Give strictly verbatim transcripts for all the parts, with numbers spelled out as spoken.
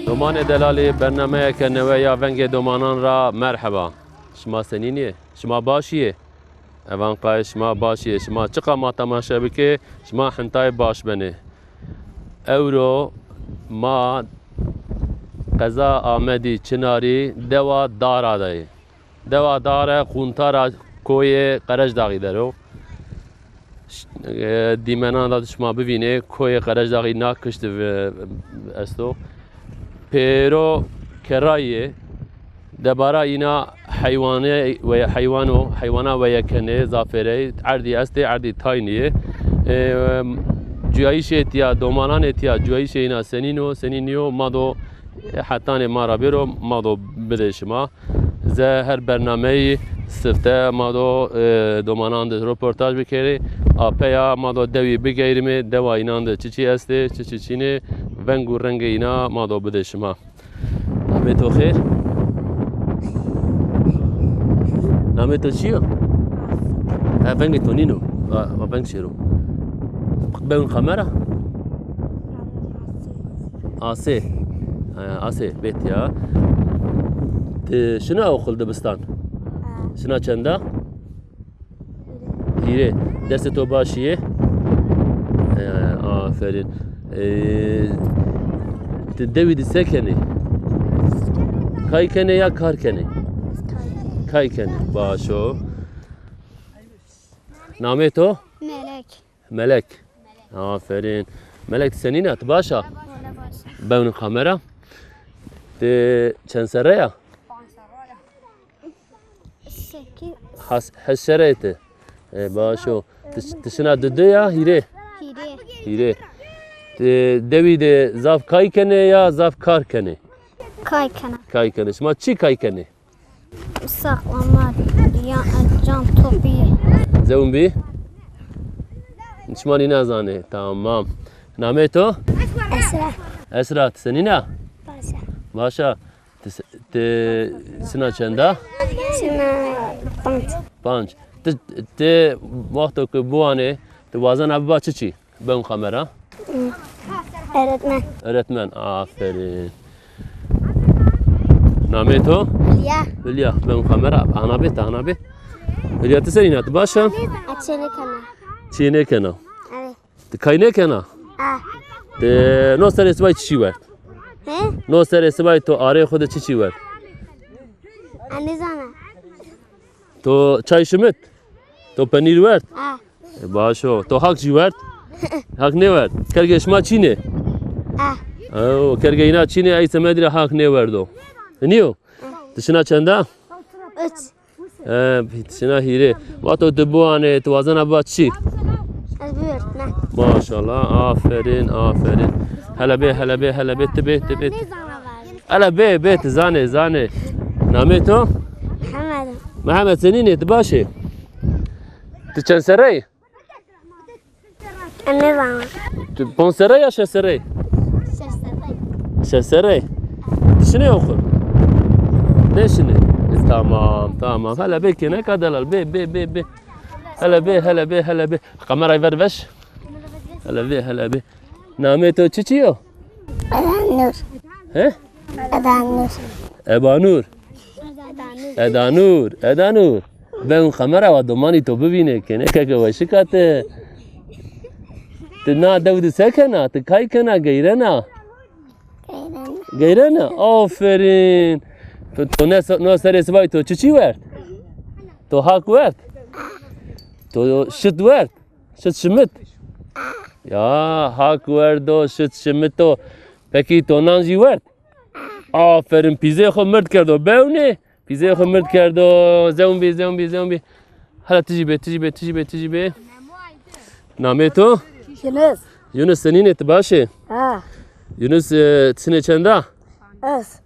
Domanê delalî, bernameyeke newe ya Vengê Domanan ra merheba. Şima senîn ê? Şima baş ê? Evan qayê şima baş ê. Şima çiqa ma temaşe bikê, şima hintayê baş benê. Ewro ma qeza Amedî Çinarî, dewa Dara de yê. Dewa Dare quntara koyê Qerejdaxî der o. Ş-, e, dîmenan de şima bivînê, koyê Qerejdaxî na kişt de esto. Pêro kerrayî yê, debara îna heywane ve heywan o, heywana weye kenê, zafêrey, erdî estê, erdî taynî yê. E, cuyayîşê tîya, domananê tîya, cuyayîşê îna senîn o, senîn nîyo, ma do, e, hetanê ma ra bêro, ma do bidê şima. Ze her bernameyî sifte ma do, e, domanan de roportaj bikerê. Apeya ma do dewî bigeyrimê, dewa înan de çiçî estê, çiçî çînê, veng û rengê îna ma do bidê şima. Namê to xêr? Namê to çi yo? Ha, vengê to nîno. A, a veng şêro. Bewin kamera? Asê. Ha, Asê, bêt ya. Ti şina oxil dibistan? Ha. Şina çenda? Hîrê. Destê to baş yê? Ha, aferîn. E, ti dewî de se kenê? Kay kenê ya kar kenê? Kay kenê. Baş o. Namê to? Melek. Melek. Aferîn. Melek, ti senîn a? Ti baş a? Wele baş a. Bewnin kamera. Ti çend serre ya? Sekiz. Has, heşt serre ti. E, baş o. Ti, ti şina dudu ya hîrê? Hîrê. Hîrê. Ti dewî de zaf kay kenê ya zaf kar kenê? Kay kena. Kay kenê. Şima çi kay kenê? Saklanmaç, ya, can topu. Zewin bî? Şima nînazanê. Tamam. Namê to? Esra. Esra, ti senîn a? Baş a. Baş a. Ti se-, ti sina çend a? Sina panc. Panc. Ti, ti wexto ke biwanê, ti wazena biba çiçî? Bewn kamera. Öğretmen. Öğretmen, aferin. Namê to? Hülya. Hülya, bewn kamera. Ana bê, ti ana bê. Hülya, ti senîn a, ti baş a? Çênekena. Çênekena. Evet. Ti kay nêkena? A. Ti no serê sibay çiçî werd? He? No serê sibay to arê xo de çiçî werd? A, nêzana. To çay şimit? To penîr werd? A. E, baş o. To hak jî werd? Hak nêwerd. Kergê şima çîn ê? A. O, kergê îna çîn ê, ey semedî ra hak nêwerdo. Nîyo? Ti şina çend a? Üç. E, ti şina hîrê. Wexto ti biwanê, ti wazena biba çi? Ez biwirtme. Maşallah, aferin, aferin. Hele bê, hele bê, hele bê, ti bê, ti bê. Hele bê, bê, ti zanê, zanê. Namê to? Mehmet. Mehmet, senîn ê, ti baş ê? Ti çend serre yê? Ez nêzana. Tu ponc serre ya şeş serre? Şeş serre. Şeş serre. Ti şinê oxil? Nêşinê. E, tamam, tamam. Hele bê kêneka delal. Bê, bê, bê, bê. Hele bê, hele bê, hele bê. Kamerayı ver veş. Hele bê, hele bê. Namê to çiçî yo? Edanur. He? Edanur. Ebanur. Edanur. Edanur. Bewn kamera wa domanî to bivînê, kênekeke weşik a ti. Ti na dew de se kena? Ti kay kena, geyrena? Geyrena. Geyrena. Aferîn. To, to ne, no serê sibay to çiçî werd? To hak werd? To şit werd? Şit şimit? Ya, hak werdo, şit şimito. Pekî to nan jî werd? Aferin, pîzeyê xo mird kerdo. Bewnê? Pîzeyê xo mird kerdo. Zewn bî, zewn bî, zewn bî. Hele ti jî bê, ti jî bê, ti jî bê, ti jî bê. Namê to? Yunus. Yunus, senîn ê, ti baş ê? Ha. Yunus, e, ti sinê çend a? Ez.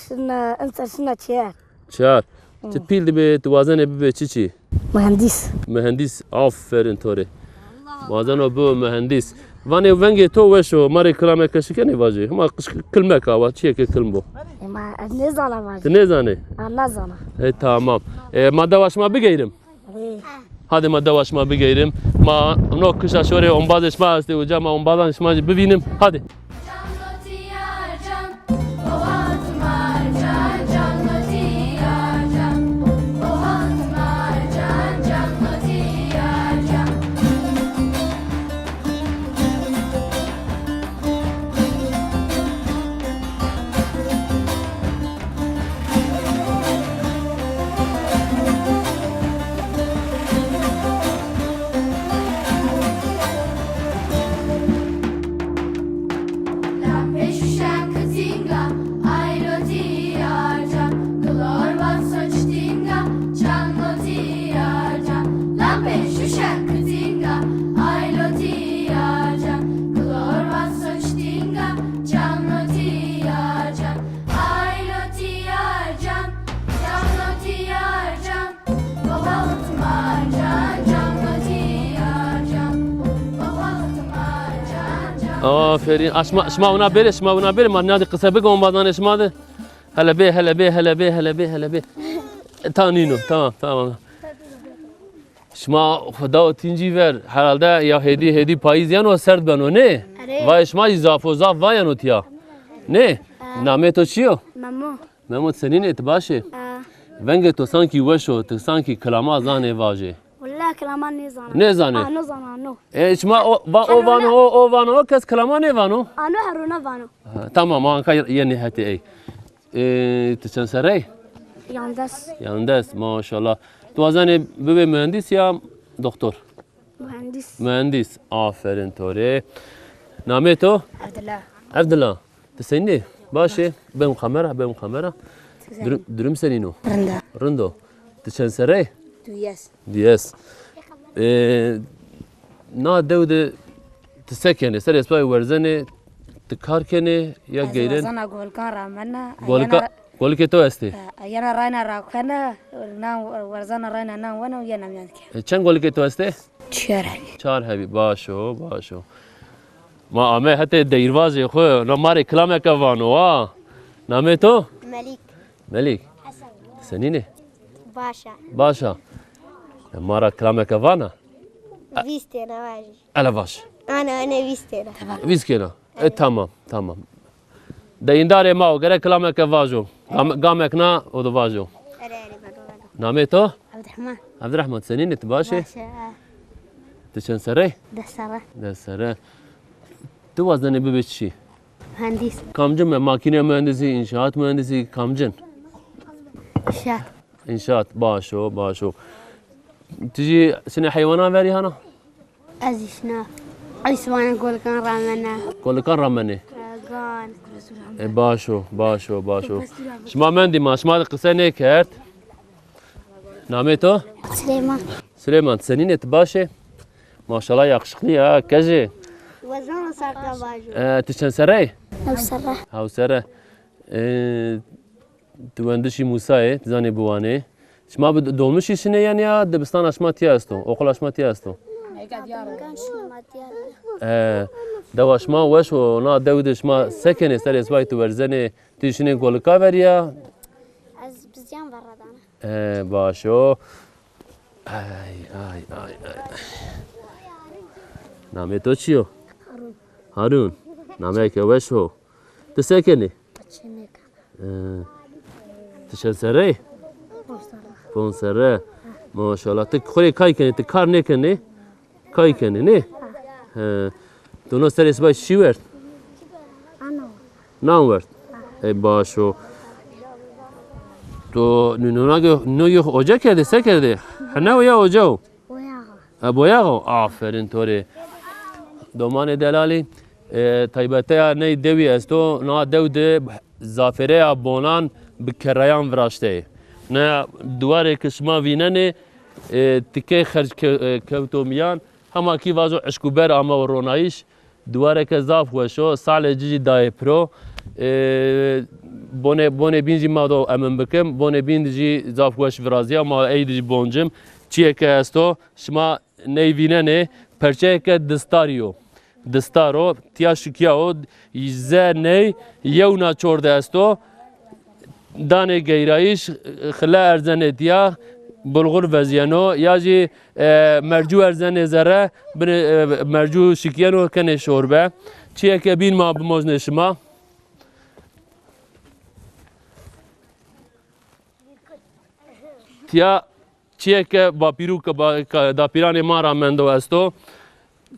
Şina, emser şina çiyar. Çiyar. Ti pîl dibê, ti wazenê bibê çiçî? Mühendis. Mühendis, aferin to rê. Wazeno bibo mühendis. Vanê vengê to weş o, ma rê kilameke şikenê vajê. Hima qiş-, kilmek a wa, çiyeke kilm bo. E, ma ez nêzana vajê. Ti nêzanê? Ha, nêzana. E, tamam. E, ma dewa şima bigeyrim? E. Hadi ma dewa şima bigeyrim. Ma no kişa şorê ombazê şima estê uca, ma ombazan şima jî bivînim. Hadi. Can dotî yar can, Aferîn. A, şima, şima wina bêrê, şima wina bêrê. Ma nîyadî qise bike ombazanê şima de. Hele bê, hele bê, hele bê, hele bê, hele bê. E, ta nîno. Tamam, tamam. Şima xwu dawo tîncî ver. Herhalde ya hêdî, hêdî payîz yeno, serd beno, nê? Erê. Vayê şima jî zaf o, zaf va yeno tiya. Nê? Namê to çi yo? Memo. Memo, ti senîn ê, ti baş ê? Aa. Vengê to sankî weş o, ti sankî kilama zanê vajê. Wela kilama nêzana. Nêzanê? Ano zana, ano. E, şima o, va, o vano, o, o vano, o kes kilama nêvano? Ano herona vano. Ha, tamam, anka yenê hetê ey. E, ti çend serre yî? Yandes. Yandes, maşallah. Tu wazenê bibê mühendis ya doktor? Mühendis. Mühendis. Aferin to rê. Namê to? Evdila. Evdila. Ti senîn ê? Baş ê? Bêm kamera, bêm kamera. Durum, durum senîn o? Rind a. Rind o. Ti çend serre yî? Duyes. Duyes. E, na dew de ti se kenê? Serê sipayî werzenê, ti kar kenê ya geyrên? Ez werzena golikan ramena. Golika, golikê to estê? E, yena rayna rakena, nan werzena rayna nan wena û yena mîyan ke. E, çend golikê to estê? Çar hebî. Çar hebî, baş o, baş o. Ma ame hetê deyîrbazê xwu, no ma rê kilameke vano, ha. Namê to? Melîk. Melîk. Hesen. Senîn ê? Baş a. Baş a. E, ma ra kilameke vana? Vîst têne vajî. Ele vaj. Ana, ana vîst têne. Vîst kêna. E, tamam, tamam. Deyîndarê ma o, gerek kilameke vajo. Gam-, gamek na, o do vajo. Erê, erê, bego, bego. Namê to? Evdirehman. Evdirehman, senîn ê, ti baş ê? Baş ê, ha. Ti çend serre yî? Des serre. Des serre. Ti wazenê bibê çi? Mühendis. Kamcin be, makîne mühendisî, înşaat mühendisî, kamcin? Înşaat. Înşaat, baş o, baş o. Ti jî şinê heywanan verî hana? Ez jî şina. Eyswana golikan ramena. Golikan ramenê? E, gan. E, baş o, baş o, baş o. Şima mendî ma, şima de qise nêkerd. Namê to? Süleyman. Süleyman, senîn ê, ti baş ê? Maşallah, yakışıklı ya, kej ê. Wezan sarka baş o. E, ti çend serre yî? Hew serre. Hew serre. E, Ti wendişî Mûsa yê, ti zanê biwanê. Şima bi dolmuşî şinê yen ya dibistana şima tîya esto, oqula şima tîya esto? E, dewa şima weş o, na dew de şima se kenê, serê sibay ti werzenê, ti şinê golika verî ya? Ez bizyan verradana. E, baş o. Ay, ay, ay, ay. Namê to çi yo? Harun. Harun. Nameyeke weş o. Ti se kenê? Ee, ti çend serre yî? Ponc serre. Ponc serre. Maşallah. Ti xo rê kay kenê, ti kar nêkenê? Kay kenê, nê? He. Ti no serê sibay çi werd? Nan werd. Ey baş o. To nû, nû, nû, nû oca kerdê, se kerdê? Hene o ya oca o? Boyax o. E, boyax o? Aferin to rê. Domanê delalî, e, taybeteya ney dewî esto, na dew de zafêreya bonan bi kerayan viraşteyê. Ne diwarê ke şima vînenê, e, tikey xerc ke-, e, kewto mîyan, hema kî vazo eşk û ber ame û ronayîş. Diwareke zaf weş o, salê ci jî dayê piro. E, bonê, bonê bîn jî ma do emin bikim. Bonê bîn de jî zaf weş virazîya, ma ey de jî boncim. Çiyeke esto, şima ney vînenê, perçeyeke distarî yo. Distar o, tiya şikîya o, ze ney yewna çor de esto. Danê geyrayîş, xile erzenê tiya, bulxur vezîyeno, ya jî, e, mercû erzenê zere, binê, e, mercû şikîyeno, kenê şorbe. Çiyeke bîn ma bimoznê şima. Tiya çiyeke bapîrû ke ba-, ka-, dapîranê ma ra mendo esto.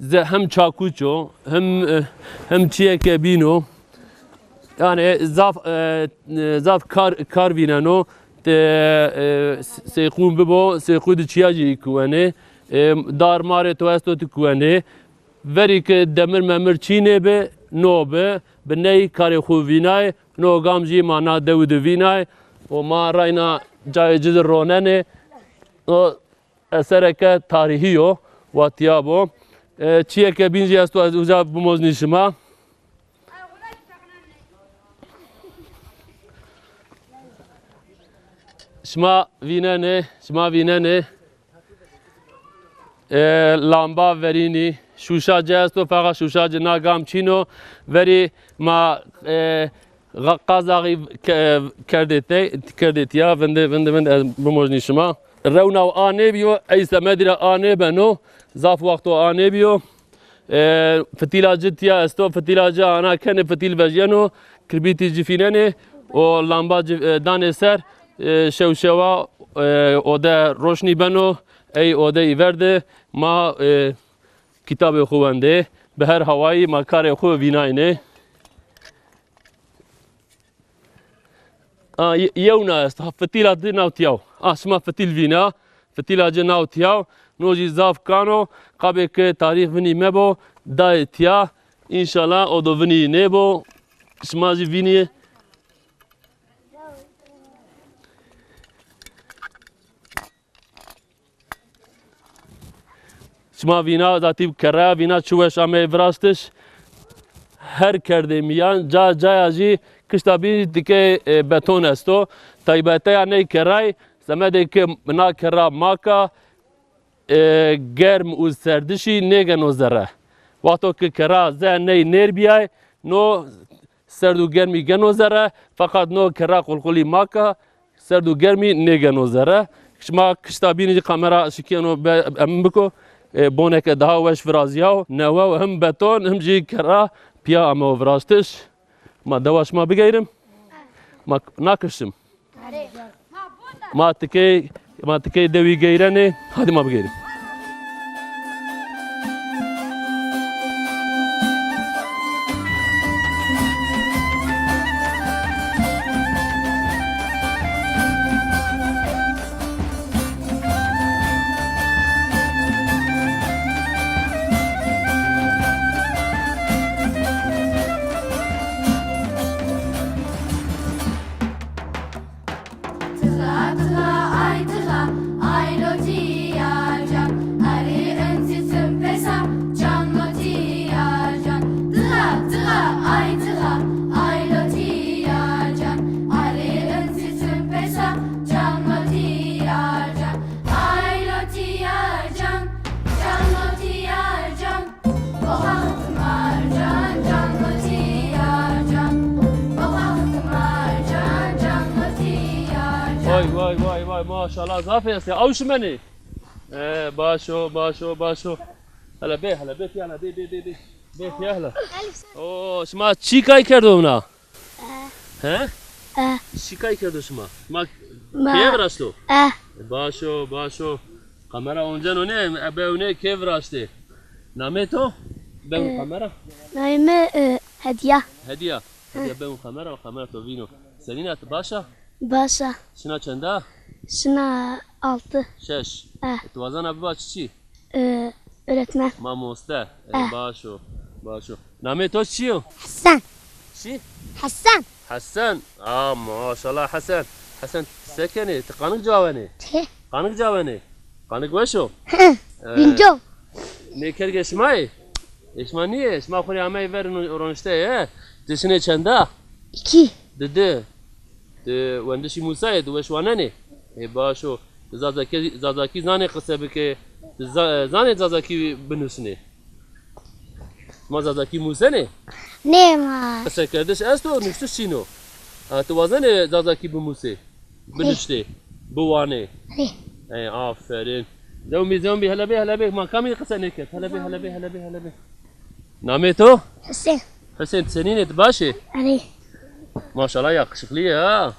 Ze-, hem çakuç o, hem, e, hem çiyeke bîn o. Yanî zaf, e, e, zaf kar, kar vîneno. Ti, e, s-, seyqûn bibo, seyqû di çiya jî kuwenê. E, dar marê to esto ti kuwenê. Verî ke demir memir çînê bi, no bi, bi ney karê xwu vînay, no gam jî ma na dewi de vînay. Û ma rayna cayê ci de ronenê. O esereke tarîhî yo, wa tiya bo. E, çiyeke bîn jî esto, ez uca bimoznî şima. Şima vînenê, şima vînenê. E, lamba verînî, Şuşa ci esto, feqet şuşa ci na gam çîn o. Verî ma, e, qa-, qazaxî ke-, kerdê te, kerdê tiya, vinde, vinde, vinde, ez bimojnî şima. Rewna a nêbîyo, ey semedî ra a nêbeno, zaf wexto a nêbîyo. E, fitîla ci tiya esto, fitîla ci ana kenê, fitîl vejyeno, kirbîtî ci fînenê, o lamba ci, e, danê ser, e, şew şewa, e, ode roşnî beno, ey ode îver de ma, e, kitabê xwu wendê, bi her hawayî ma karê xwu vînaynê. A, ye-, yewna est, ha, fitîla di naw tiyaw. A, şima fitîl vîna, fitîla ci naw tiyaw. No jî zaf kan o, qabê ke tarîx vinî mebo, dayê tiya. Înşallah o do vinî nêbo. Şima jî vînî. Şima vîna zatî kerreya vîna çi weş ameyê viraştiş. Her kerdê mîyan, ca caya jî kişta bîn tikê, e, beton esto. Taybeteya ney kerray, semedê ke na kerra maka, e, germ û serdişî nêgeno zere. Wexto ke kerra ze ney nêr bîyay, no serd û germî geno zere, feqet no kerra qulqulî maka, serd û germî nêgeno zere. Şima kişta bînî jî kamera şikîyeno be-, emin biko. E, boneke daha weş virazîyaw, newe him beton, him jî kerra pîya amewo viraştiş. Ma dewa şima bigeyrim. Ma nakişim. Ma tikey, ma tikey dewî geyrenê. Hadi ma bigeyrin. Tığa, tığa, ay tığa, ay lotiya can. Arı ınsi tüm pesa, can lotiya can. Tığa, tığa, ay tığa, ay lotiya can. Arı ınsi tüm pesa, can lotiya can. Ay lotiya can, can lotiya can. Vay, vay, vay, vay, maşallah, zaf estê. Aw şimenê. E, baş o, baş o, baş o. Hele bê, hele bê, hele bê, bê, bê, bê. Bê, hele. O, şima çi kay kerdo wina? He? E. Çi kay kerdo şima? Şima keye viraşto? E. Baş o, baş o. Kamera onceno nê, ebe o nê kê viraştê? Namê to? Bewn kamera. Namê mi, e, Hediya. Hediya. Hediya bewn kamera, kamera to vîno. Senîn a, ti baş a? Baş a. Şina çend a? Şina altı. Şeş. E. E, ti wazena biba çiçî? E, öğretmen. Mamoste. E, baş o. Baş o. Namê to çi yo? Hesen. Çi? Hesen. Hesen. Aa, maşallah Hesen. Hesen, ti se kenê? Ti qanik cawenê? Ti. Qanik cawenê? Qanik weş o? Hı. E, binco. Nê kergê şima yê? Ê şima nîyê? Şima xwu rê ameyê ver ronişteyê, he? Ti şinê çend a? İki. Di di. Ti wendişî Musayê, ti weş wanenê? Ê baş o. Ti zazakî, zazakî zanê qise bikê? Ti za-, zanê zazakî binusnê? Ma zazakî musenê? Nê ma. Qisekerdiş esto, nuştiş çîn o. Ha, ti wazenê zazakî bimusê? Binuştê, biwanê? Nê. Ey, aferin. Zewmbî, zewmbî, hele bê, hele bê. Ma kamî qise nêkerd? Hele bê, hele bê, hele bê, hele bê. Namê to? Husên. Husên, ti senîn ê, ti baş ê? Erê. Maşallah, yakışıklı ya.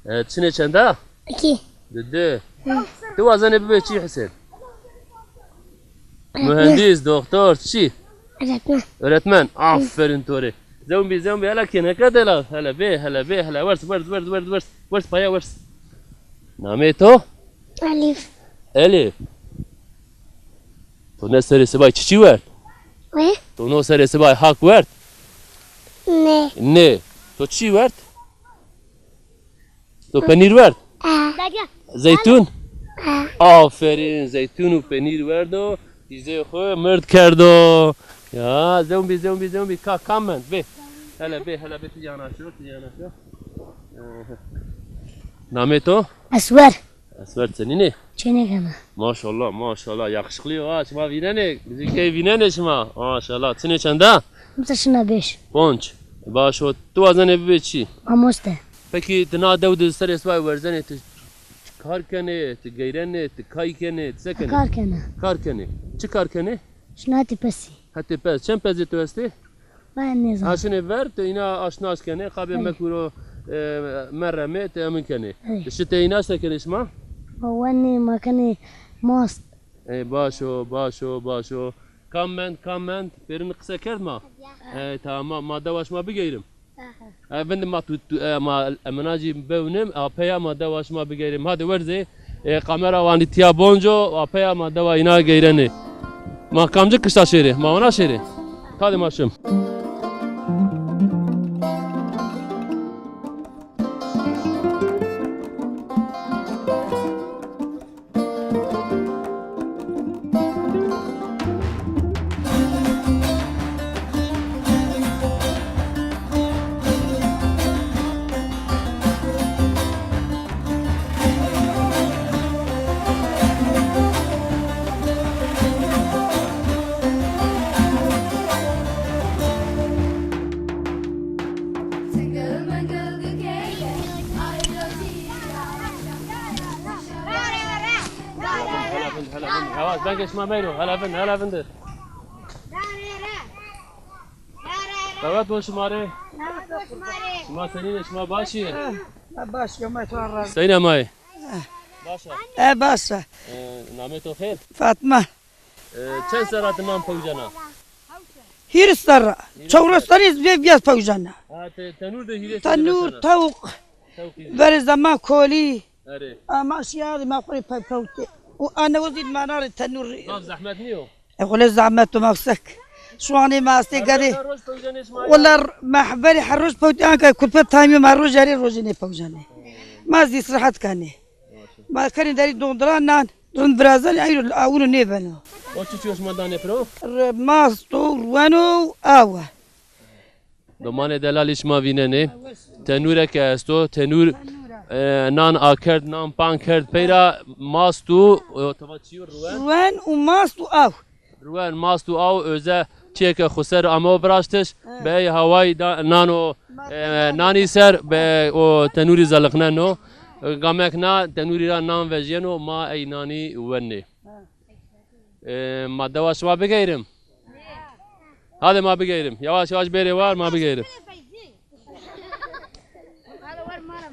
E, ti şinê çend a? İki. Di di. Hı. Ti wazenê bibê çi Husên? Öğretmen. Mühendis, doktor, çi? Öğretmen. Öğretmen. Aferin to rê. Zewmbî, zewmbî, hela kêneke de la. Hele bê, hele bê, hele wers, wers, wers, wers, wers, wers, paya wers. Namê to? Elif. Elif. To ne serê sibay çiçî werd? Ne? To no serê sibay hak werd? Ne. Ne. To çi werd? To penîr werd? E. Zeytun? E. Aferin, zeytun û penîr werdo. Dîzeyê xwu mird kerdo. Ya, zewmbî, zewmbî, zewmbî. Ka, kam mend? Bê. Hele bê, hele bê, ti yana şo, ti yana şo. Namê to? Eswer. Esmer senînê? Çêneke mi. Maşallah, maşallah. Yakışıklı ha. Şima vînenê. Bizim key vînenê şima. Maşallah. Çinê çenda? Mesela şina beş. Ponc. Baş o. Tu wazenê bibê çi? Mamoste. Peki ti na dew de serê sibay werzenê, ti kar kenê, ti geyrenê, ti kay kenê, ti se kenê? Kar kenê. Kar kenê. Çi kar kenê? Şina hetê pesî. Hetê pez. Çend pezê tu estê? Ben nêzan. Ha, şinê ver, tu îna aşnas kenê, qabê mekuro, e, merremê, tu emin kenê. Ey. Şitê îna se kenê şima? Ma wenê, ma kenê mast. Ey, baş o, baş o, baş o. Kam mend, kam mend, pêrin qise kerd ma? Ey, tamam, ma dewa şima bigeyrim. E, vindî ma tu, tu, e, ma emina jî bewnim, apeya ma dewa şima bigeyrim. Hadi werzê, e, kamera wanî tiya bonco, apeya ma dewa îna geyrenê. Ma kamci kişta şêrê? Ma wana şêrê? Hadi ma şim. Hela vind, hela vind. Hewas, bengê şima meyno. Hela vind, hela vind. Qewet bo şima rê. Şima senîn ê, şima baş î? Ma baş yo, ma to ra. Seyna may? Baş a. E, baş a. E, namê to xêr? Fatma. E, çend serra ti nan pewcena? Hîris serra. Hîris serra. Çewres serrî ez vê vîyaz pewcena. Ha, te-, tenûr de hîrê. Tenûr, tewq. Tewqî zî. Verê zeman kolî. Erê. Ama şiyadî ma xo rê pe-, pewtê. Û ane o zî ma na rê tenûr rê. Zaf zehmet nîyo? E, xo lê zehmet o, ma sek. Şu anê ma estê gedê. Her roj pewcenê şima ya? Wela ma berê her roj pewtê, anka kulpe tamî ma roj erê rojê nêpewcenê. Ma zî îstîrehet kenê. Ma kenê derî dondira nan. Rind virazenê, eyro awino nêbeno. O çiçî yo şima danê piro? Re-, mast o, ruwen o, awe. Domanê delalî şima vînenê. Tenûreke esto. Tenûr, e, nan akerd, nan pan kerd peyra mast û, e, tava çi yo, ruwen? Ruwen û mast û aw. Ruwen, mast û aw, oze çiyê ke xo ser ame o viraştiş, he, bi ey hawayî da, nano, e, nanî ser, bi o tenûrî zeliqneno. Gamek na tenûrî ra nan vejyeno, ma ey nanî wenê. E, ma dewa şima bigeyrim? Hadi ma bigeyrim. Yavaş yavaş bêrê war, ma bigeyrim.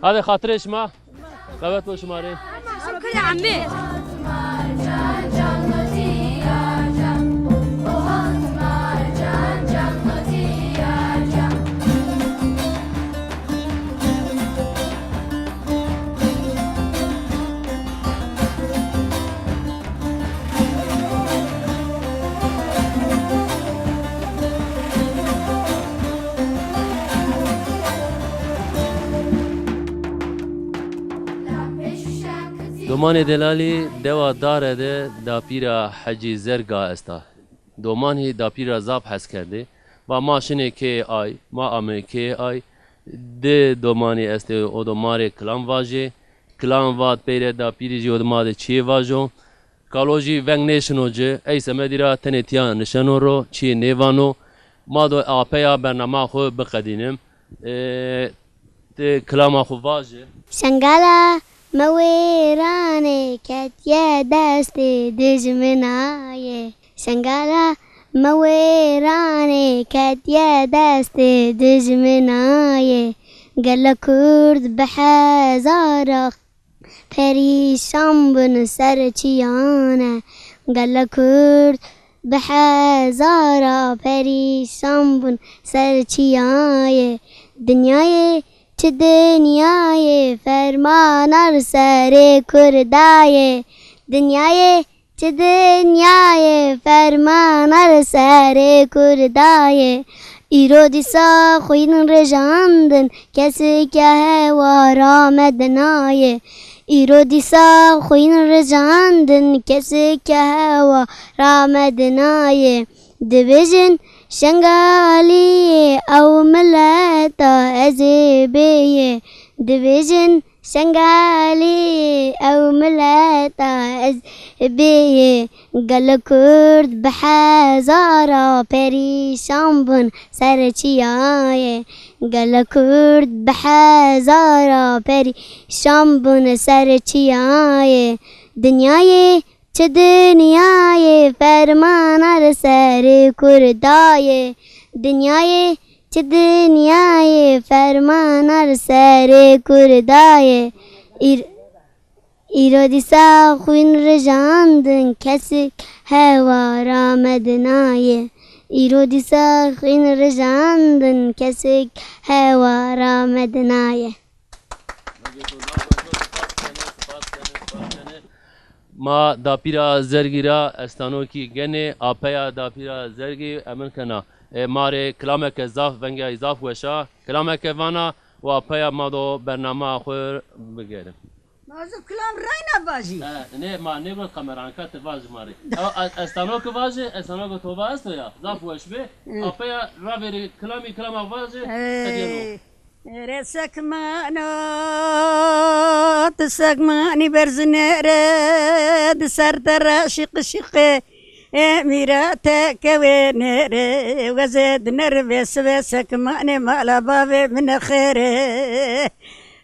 Hadi xatirê şima. Qewet bo şima rê. Domanê delalî, dewa Dare de dapîra Hecî Zerga esta. Domanî dapîr ra zaf hes kerdê. Va ma şinê keyê ay, ma amê keyê ay. Di domanî estê, o do ma rê kilam vajê. Kilam vat peyre dapîrî jî o do ma de çiyê vajo. Kalo jî veng nêşino ci. Ey semedî ra tenê tiya nişeno ro, çiyê nêvano. Ma do apeya bernama xwu biqedînim. E, ti kilama xwu vaje. Şengala mi wêranê ketiye destê dijminayê. Şengala mi wêranê ketiye destê dijminayê. Gele kurd bi hezara perîşan bin ser çiyane. Gele kurd bi hezara perîşan bin ser çiyayê. Dinyayê çi dinyayê fermanar serê kurdayê. Dinyayê çi dinyayê fermanar serê kurdayê. Îro dîsa xwîn rijandin, kesî ke hewa ramedinayê. Îro dîsa xwîn rijandin, kesî ke hewa ramedinayê. Dibêjin Şengalî ew mileta ez ê bêyê. Dibêjin Şengalî ew mileta ez bêyê, gelo kurd bi hezara perîşan bin ser çiyayê. Gelo kurd bi hezara perîşan bin ser çiyayê. Dinyayê çi dinyayê fermana li serê kurdayê. Dinyayê çi dinyayê fermana li serê kurdayê. Îr-, îro dîsa xwîn rijandin kesik hewa ramedinayê. Îro dîsa xwîn rijandin kesik hewa ramedinayê. Ma dapîra Zergî ra estanokî genê, apeya dapîra Zergî emin kena. E, ma rê kilameke zaf, vengê ay zaf weş a. Kilameke vana û apeya ma do bernama xwu bigerin. Ma zî kilam reyna vajî. E, nê, ma nêgot kameranka ti vajî ma rê. Ew, e, estanoki vajî, estanoki toba esto ya. Zaf weş bi. Apeya ravêrî kilamî kilama vajî. Qedîyeno. Ê, rê sekmano, ti sekmanî berzinê rê, di ser te ra şîqi şîqi. Ê mîra te kewênê rê, wezê dinerivê sivê sekmanê mala bavê mi nexêrê.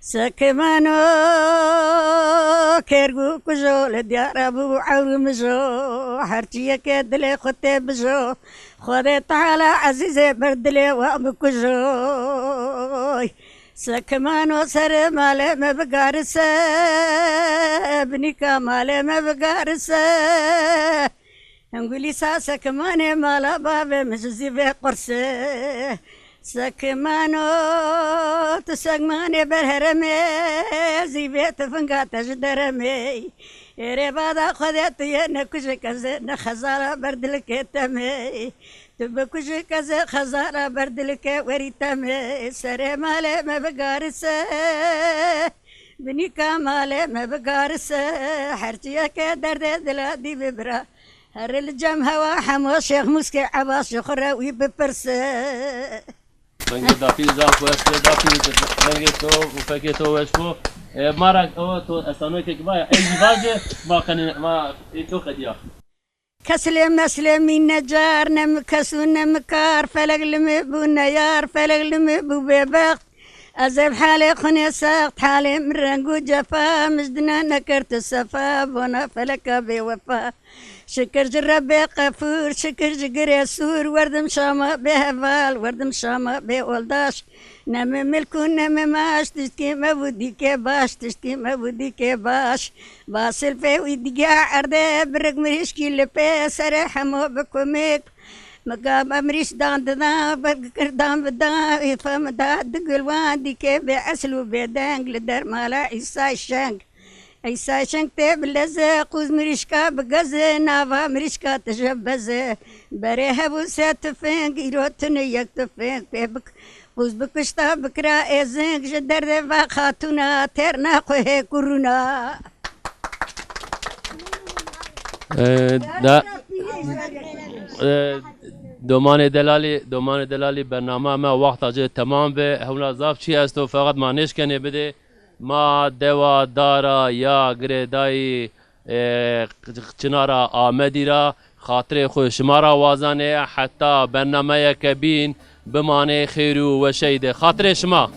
Sekmano, kêrg û kujo li diyara bû ewrû mijo, her çiyê ke dilê xwu tê bijo. Xwedê Teala ezîzê ber dilê wa bikujoy. Sekimano serê malê mi bigarise, binîka malê mi bigarise. Hingulîsa sekimanê mala bavê mi ji zîvê qurse. Sekimano, tu sekmanê berheremê, zîvê tifinga te ji deremê. Êrê bada Xwedê tu yê nekujik ez ê ne xezala ber dilikê temê. Tu bikujik ez ê xezala ber dilikê werî temê. Serê malê me bigarise, binîka malê me bigarise. Her çiyeke derdê dila dî bibira. Herre li cem hewa hemo Şêx Mûskê Ebas ji xwu re wî bipirse. Vengê dapî zaf weş be, dapî vengê to û fekê to weş bo. E, ma ra o to estanokek vaya, ey zî vaje, ma qenê, ma ê to qedîya. Keslê meslê mî necar, ne mi kes û ne mi kar, felek li mi bû neyar, felek li mi bû bêbext. Ez ê bi halê xwu nêsext, halê mi reng û cefa, mi ji dina nekir tu sefa, bona feleka bêwefa. Şikir ji Rebbê Qefûr, şikir ji Girê Sûr, werdim şama bê heval, werdim şama bê oldaş. Ne mi milk û ne mi maş, tiştkî me bû dîkê baş, tiştkî me bû dîkê baş. Basilfê wî dîgê erdê, birik mirîşkî li pê, serê hemo bi kumik. Mika me mirîş dan dida, bergikir dan bida, îfa mi da di gulwan dîkê bê esil û bê deng li dermala Îsay Şeng. Eysa şeng tê bi leze, qûz mirîşka bi geze, nava mirîşka tije beze. Berê hebû se tufeng, îro tune yek tufeng pê bik. Qûz bikuşta bikira êzing, ji derdê va xatûna têr naxuhê kurûna. E, da, e, domanê delalî, domanê delalî bernama me wexta ci temam bi. Hewna zaf çî esto, feqet ma nêşkenê bidê. Ma dewa dara ya girêdayî, e, çinara Amedî ra xatirê xwu şima ra wazanê, heta bernameyeke bîn bimanê xêr û weşey de. Xatirê şima.